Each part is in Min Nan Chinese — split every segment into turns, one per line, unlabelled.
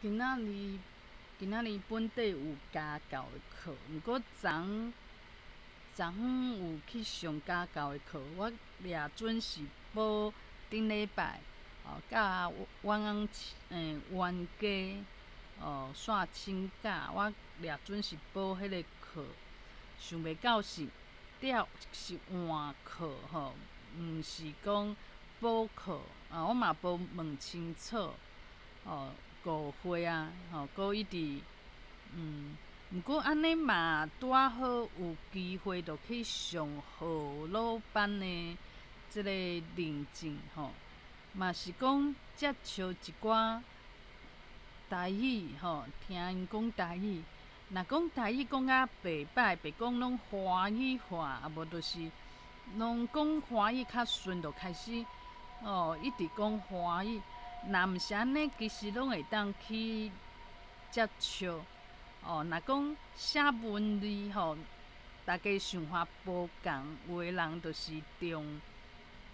今仔日今仔日本底有家教的課，毋過昨昨昏有去上家教的課，我掠準是補頂禮拜哦，佮阮翁冤家哦煞請假，我掠準是補彼個課，想袂到是調是換課吼，毋是講補課啊，我嘛無問清楚哦。誤會啊，吼，閣一直，毋過按呢嘛拄仔好有機會，就去上何老班的這个認證吼，嘛是講接觸一寡台語吼，聽𪜶講台語，若講台語講甲袂歹，袂講攏華語化，啊無就是攏講華語較順，就開始哦一直講華語。若毋是按呢，其實攏會當去接觸。哦，若講寫文字吼，大家想法無仝，有的人就是用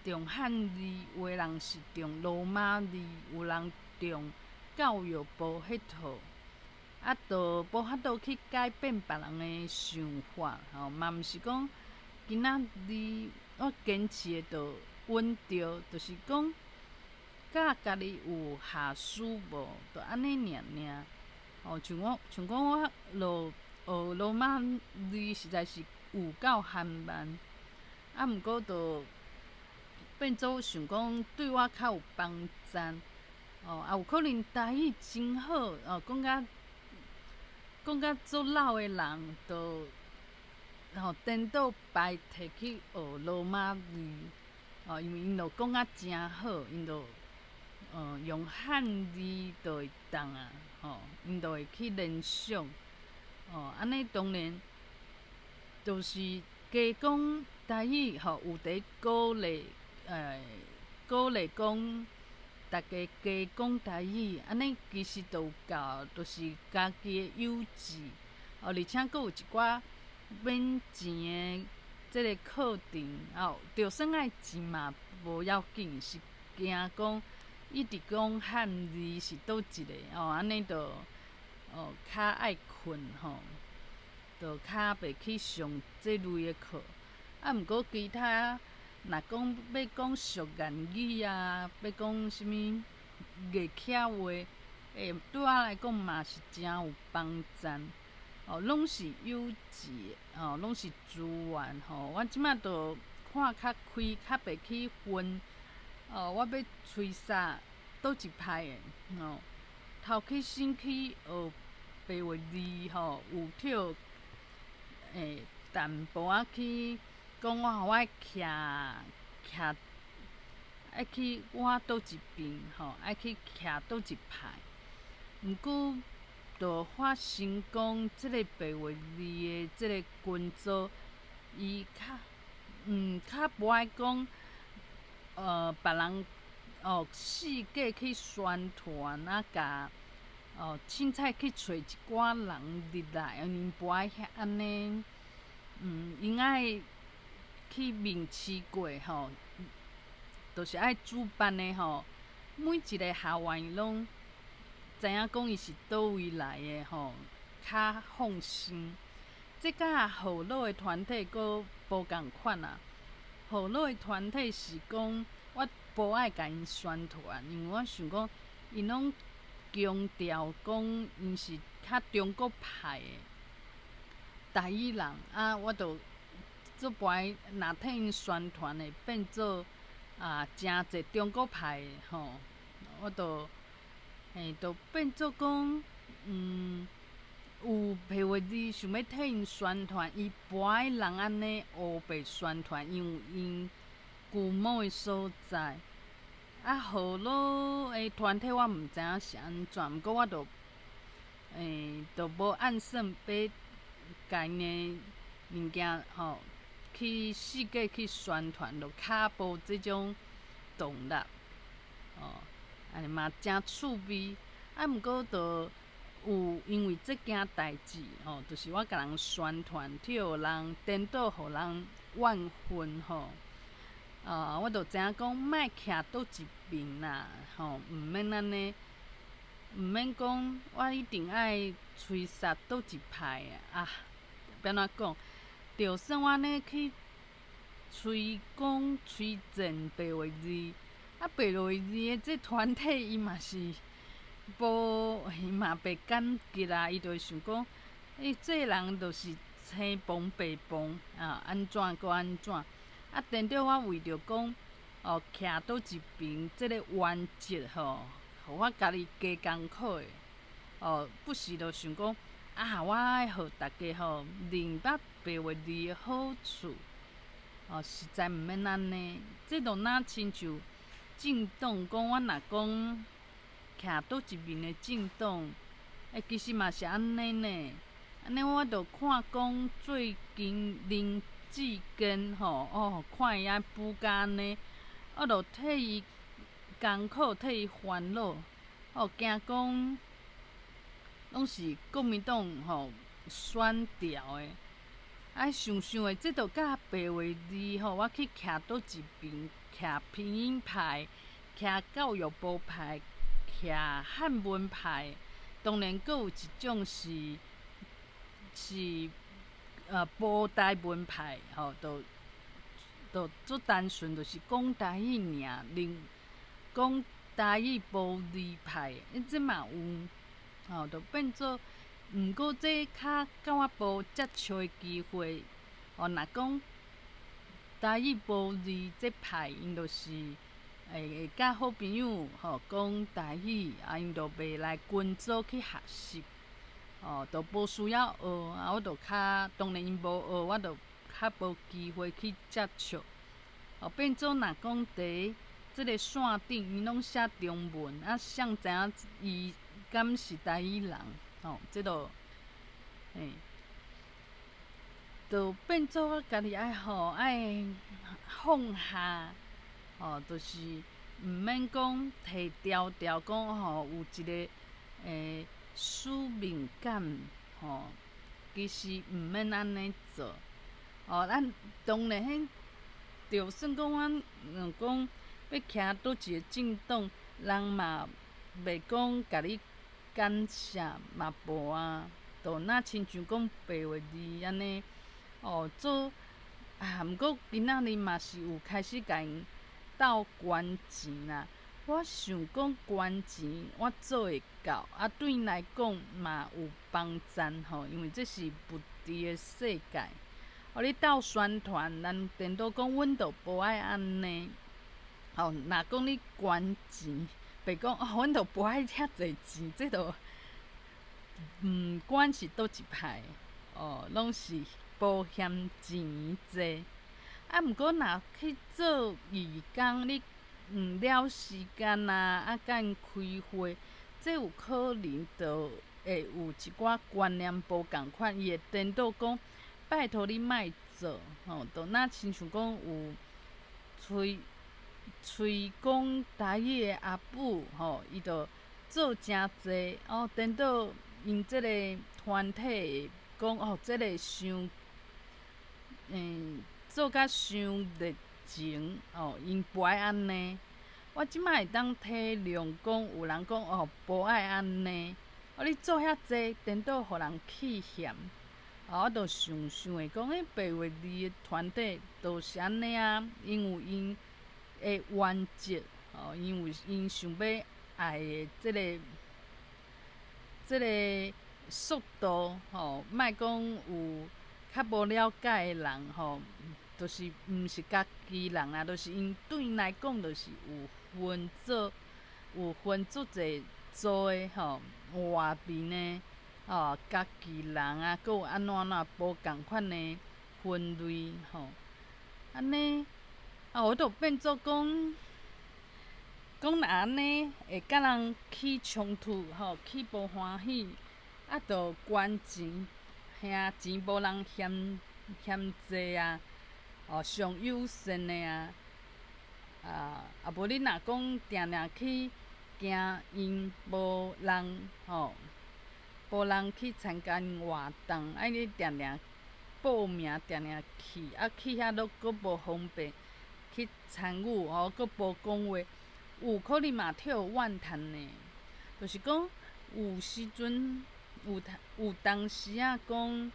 用漢字，有的人是用羅馬字，有人用教育部彼套，啊，就無法度去改變別人的想法，吼，嘛毋是講今仔日我堅持的就穩著，就是講。佮家己有下思無？就按呢爾爾。哦，像我像講我落學羅馬字實在是有夠緩慢，啊，毋過就變做想講對我較有幫助。哦，啊有可能台語真好，哦，講甲講甲足老的人，就吼顛倒排斥去學羅馬字。哦，因為𪜶就講甲誠好，𪜶就。用漢字就會當啊，吼，𪜶就會去聯想，哦，按呢當然就是加講台語吼，有佇鼓勵，鼓勵講逐家加講台語，按呢其實就有夠，就是家己的優勢，哦，而且閣有一寡免錢的這个課程，哦，就算愛錢嘛無要緊，是驚講。一直講漢字是佗一个哦，按呢就哦較愛睏吼，就較袂去上這類的課。啊，毋過其他若講欲講俗諺語啊，欲講啥物月徛話，對我來講嘛是誠有幫助。哦，攏是優質的，哦，攏是資源吼。我這馬就看較開，較袂去分。哦，我欲吹捒佗一派的，吼，頭去先去學白話字吼，有跳淡薄仔去講我我愛徛徛，愛去我佗一邊吼，愛去徛佗一派。毋過，就發生講這个白話字的這个群組，伊較較無愛講。別人哦，四界去宣傳啊，共哦，凊彩去揣一寡人入來，𪜶無愛遐按呢，𪜶愛去面試過吼，就是愛主辦的吼，每一个學員攏知影講伊是佗位來的吼，較放心。這佮何老的團體閣無仝款啊。何老的團體是講，我無愛共𪜶宣傳，因為我想講，𪜶攏強調講𪜶是較中國派的台語人，啊，我就足無愛，若替𪜶宣傳會變做啊，誠濟中國派的吼，我就嘿，就變做講，有白話字想欲替𪜶宣傳，伊無愛人按呢烏白宣傳，因為𪜶龜毛的所在。啊，何老的團體我毋知影是按怎，毋過我就就無按算欲共𪜶的物件吼去四界去宣傳，就較無這種動力。哦，按呢嘛誠趣味。啊，毋過就有因為這件代誌吼，就是我共人宣傳，去予人顛倒，予人怨恨吼。啊，我就知影講，莫徛佗一邊啦，吼，毋免按呢。毋免講我一定愛吹殺佗一派啊，欲按怎講？就算我按呢去吹講吹薦白話字，啊白話字的這團體伊嘛是無，伊嘛袂感激啊，伊就會想講，欸，這个人就是青磅白磅啊，按怎閣按怎？啊，顛倒我為著講，哦，徛佗一爿這个原則吼，予我家己加艱苦的，哦，不時就想講，啊，我愛予逐家吼明白白話字的好處，哦，實在毋免按呢，這就若親像政黨講，我若講徛佗一面的政黨，欸，其實嘛是按呢呢，按呢我就看講最近林志堅吼，哦，看伊按補甲按呢，我就替伊艱苦，替伊煩惱，哦，驚講攏是國民黨吼選調的，啊想想的，這就佮白話字吼，我去徛佗一爿，徛拼音派，徛教育部派，徛漢文派，當然閣有一種是無台文派吼，就足單純，就是講台語爾，另講台語無字派，欸，這嘛有，吼，就變做，毋過這較佮我無接觸的機會，哦，若講台語無字這派，𪜶就是會佮好朋友吼講台語，啊，𪜶就袂來群組去學習，哦，就無需要學，啊，我就較當然𪜶無學，我就較無機會去接觸，哦，變做若講佇這个線頂，𪜶攏寫中文，啊，誰知影伊敢是台語人，吼，這就，嘿，就變做我家己愛吼愛放下，吼，就是毋免講提條條講吼有一个使命感，吼，其實毋免按呢做，哦，咱當然彼就算講阮講欲徛佗一个政黨，人嘛袂講共你感謝嘛無啊，就若親像講白話字按呢，哦，做啊，毋過今仔日嘛是有開始共𪜶鬥捐錢啦。我想講捐錢我做會到，啊對𪜶來講嘛有幫贊吼，因為這是物質的世界。哦，你鬥宣傳，咱顛倒講，阮就無愛按呢。吼，若講你捐錢，袂講哦，阮就無愛遐濟錢，這就毋管是佗一派，哦，攏是無嫌錢濟。啊，毋過若去做義工，你了時間啊，啊，佮𪜶開會，這有可能就會有一寡觀念無仝款，伊會顛倒講，拜託你莫做，吼，就若親像講有吹吹講台語的阿母，吼，伊就做誠濟，哦，顛倒𪜶這个團體會講，哦，這个傷，做甲傷熱情，哦，𪜶無愛按呢。我這擺會當體諒講，有人講哦，無愛按呢，哦，你做遐濟，顛倒予人氣嫌。啊，我就想想會講，彼白話字的團體就是按呢啊，𪜶有𪜶的原則，哦，𪜶有𪜶想欲愛的這个速度，吼，莫講有較無了解的人，吼，就是毋是家己人啊，就是𪜶對𪜶來講，就是有分做有分足濟組的吼，外面的吼，家己人啊，閣有按怎按怎無仝款的分類吼，按呢，啊，我就變做講，講若按呢會佮人起衝突吼，起無歡喜，啊，就捐錢，兄錢無人嫌嫌濟啊，哦，上友善的啊，啊，啊無你若講定定去驚𪜶無人吼，無人去參加𪜶活動，啊你定定報名，定定去，啊去遐閣閣無方便去參與吼，閣無講話，有可能嘛替予怨嘆呢。就是講，有時陣有有當時仔講，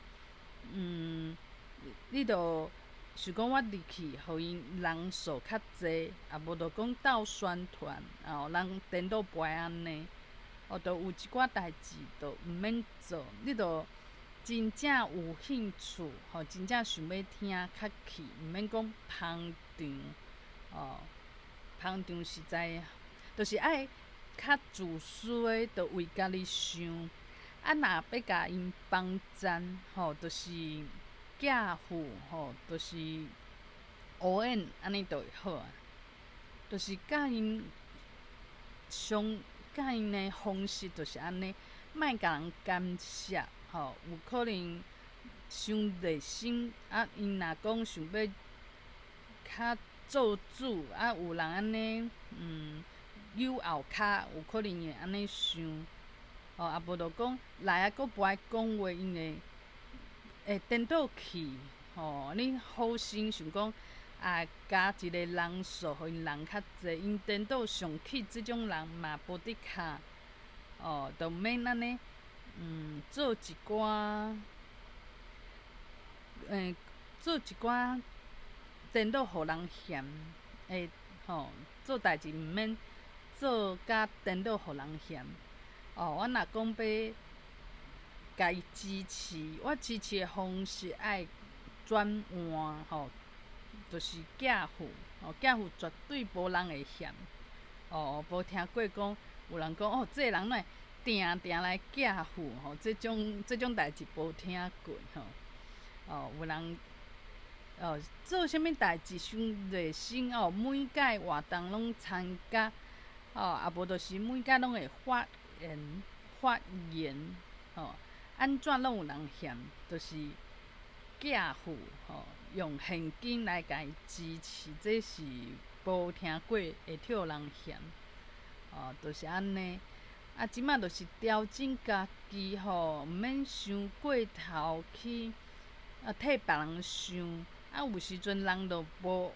你著想講我入去，予𪜶人數較濟，啊無就講鬥宣傳，哦，人顛倒袂按呢，哦，著有一寡代誌就毋免做，你著真正有興趣，吼，真正想欲聽較去，毋免講捧場，哦，捧場實在，就是愛較自私的，著為家己想，啊，若欲共𪜶幫贊，吼，就是寄付，吼，就是烏演按呢就會好啊。就是佮𪜶上佮𪜶的方式就是按呢，莫共人干涉，吼，有可能傷熱心，啊，𪜶若講想欲較做主，啊，有人按呢，扭後跤，有可能會按呢想，吼，啊無就講來啊，閣無愛講話，𪜶會顛倒去，吼，你好心想講啊，加一个人數，予𪜶人較濟，𪜶顛倒上氣這種人嘛無得卡，哦，就毋免按呢，做一寡，做一寡顛倒予人嫌，會吼，做代誌毋免做甲顛倒予人嫌。哦，我若講欲共伊支持，我支持的方式愛轉換，吼，就是寄付，吼，寄付絕對無人會嫌。哦，無聽過講有人講哦，這个人哪會定定來寄付，吼，這種代誌無聽過，吼。哦，有人哦做啥物代誌傷熱心哦，每屆活動攏參加，哦，啊無就是每屆攏會發言，吼，按怎攏有人嫌，就是寄付，吼，用現金來共伊支持，這是無聽過會予人嫌，哦，就是按呢。啊，這馬就是調整家己吼，毋免傷過頭去啊替別人想，啊有時陣人就無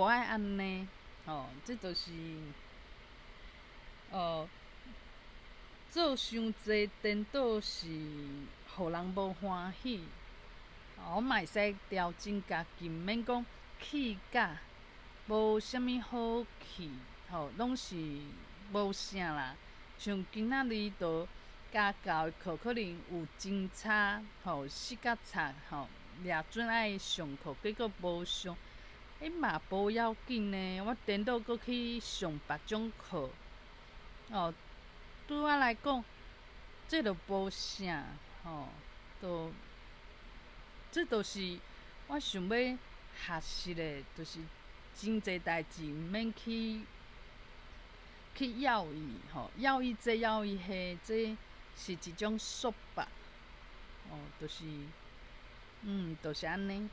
愛按呢，吼，這就是，做傷濟顛倒是予人無歡喜，我嘛會使調整家己，毋免講氣甲無啥物好氣，吼，攏是無啥啦。像今仔日就家教的課可能有真差，吼，失甲差，吼，掠準愛上課，結果無上，欸嘛無要緊呢，我顛倒閣去上別種課，哦，對我來講，這就無啥，吼，就這就是我想欲學習的，就是真濟代誌毋免去要伊，吼，要伊這要伊彼，這是一種束縛，哦，就是，就是按呢。